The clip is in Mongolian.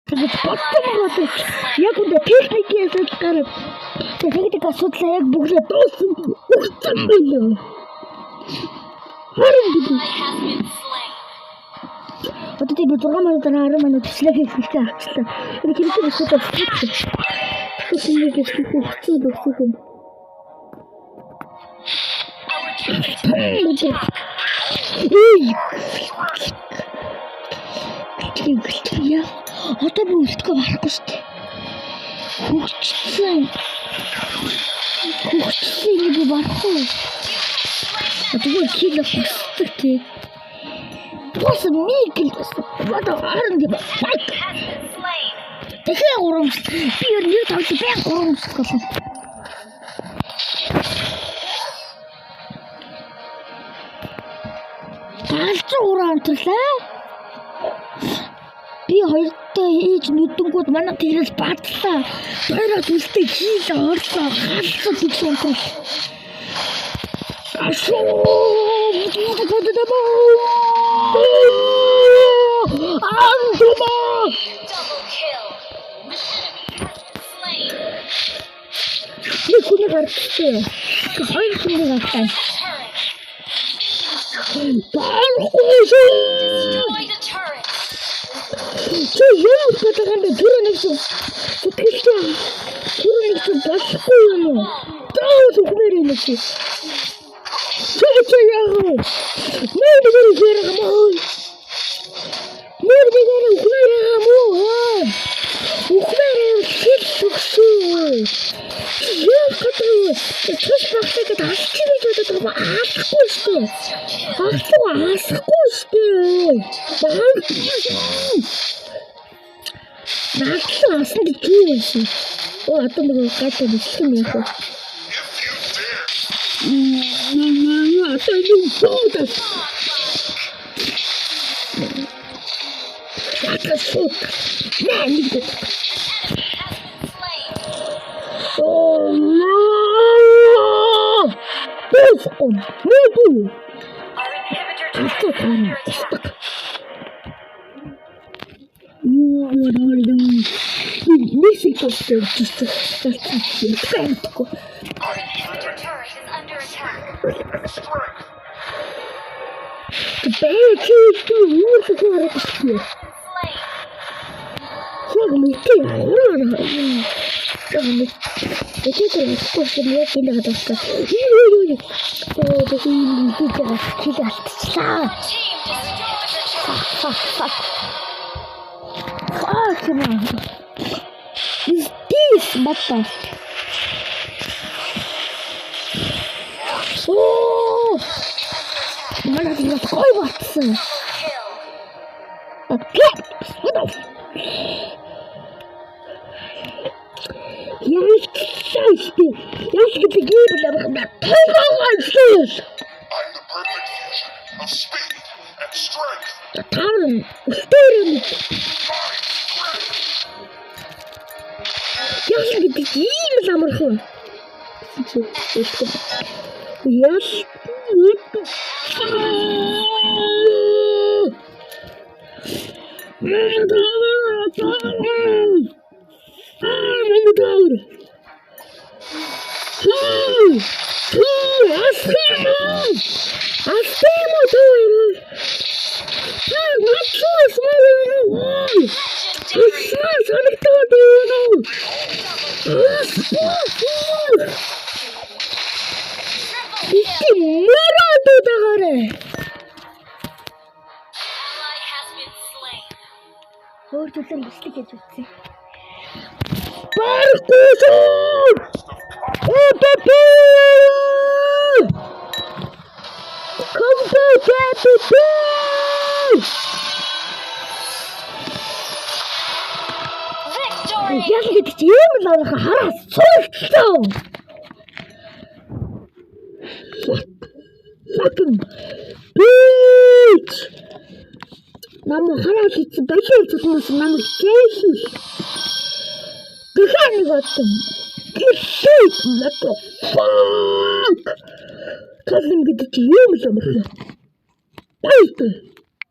Гэж бодсон боловч яг үндэ техникийн асуудал гараад техник асуудлаа яг бүглээ дууссан өгсөн байлээ. Харин бид Ally has been slain. одоо тийм би 6 минут дараа 10 минут бичлэг хийх хэрэгтэй авчлаа. Энэ хэрэгтэй бичлэг авчихсан. Тэгэхээр нэг хэсэг хэцүү болсон юм. Our turret is under attack. Эй! Гэлтгий яа. Одоо би үлдэхгүй барахгүй шүү дээ. Хөгжсөн. Хөгжсөн юм би барахгүй. Тэгвэл kill авах тий. Бас нэг kill бас. Одоо харин би fuck. Has been slain. Тэгэхээр урамшил. Би ер нь нэг тавьж баян урамшил болсон. Галзуу уран унтрлаа. Би хоёртой хийж нүдэнгүүд манай тэрээс бадлаа. Хоёроо зүлтэй хийлээ орлоо. Галзуу зүгс унтрал. Ашуу! Андума! Double kill. An enemy has been slain. Нэг хүний гарчээ. Хоёр хүний гартай. Turret. Барахгүй шүү. Destroyed a turret. Чи юу гэдэг юм бэ? Тэр нэг шиг сэтгэлтэй. Тэр нэг шиг болохгүй юм уу? Заавал үхмээр юм чи. Чи яах вэ? Нэр дээр хэрэг юм уу? Нэр дээр үхмээр юм уу? Үхмээр юм хэл төгсөө. Яах гэдэг вэ? Цус багтаа гэдэг алчих гэж бодод байгаа алахгүй шүү дээ. Алахгүй асахгүй шүү дээ. Наалаа асна гэж юу байсан? Оо одоо нэг гайтай бичлэг юм яах вэ? Одоо нэг буудас. Ятга шууд. Наа нэг дэт. Enemy has been slain. Оо. Босгон. Нүдүү. Our inhibitor turret Алтуу is таарна. under attack. Устдаг. Юу яа. Нэг тостой зүсэх. Бэнтгүй. Our inhibitor turret is under attack. Strength. Бэ чи юу ч харагдахгүй. Slain. Яг мэдээ хураа. Яг мэд. Тэгээд болохгүй юм яг энэ гадагшаа. Юу юу юу. Оо би энэ хийгээ хэл алдчихлаа. Team destroyed a turret. Fuck fuck. Fuck man. Is this what the Оо! Манай бас гоё батсан. Kill. What the Яа шүү. Яа гэдэг юм бэ? Тоогоогоо. I'm the perfect fusion of speed and strength. Та нар өстөөр юм. My strength. Яа гэдэг ийм л амархан. Яа. Legendary. Triple kill. Ally has been slain. Өөр зүйлээр бичлэг хийж үзье. Барахгүй шүү. ОПП! Come back, APP! Victory. Яг гэдэг чи ийм л авах хараа суулцсан. Fucking bitch. Намайг хараа хийсэн баялаа хүмүүс намайг зээлсэн. Гэхэн нэг бодсон. Гэшээ what the fuck? Калим гэдэг чи юм л амархан. Баяртай.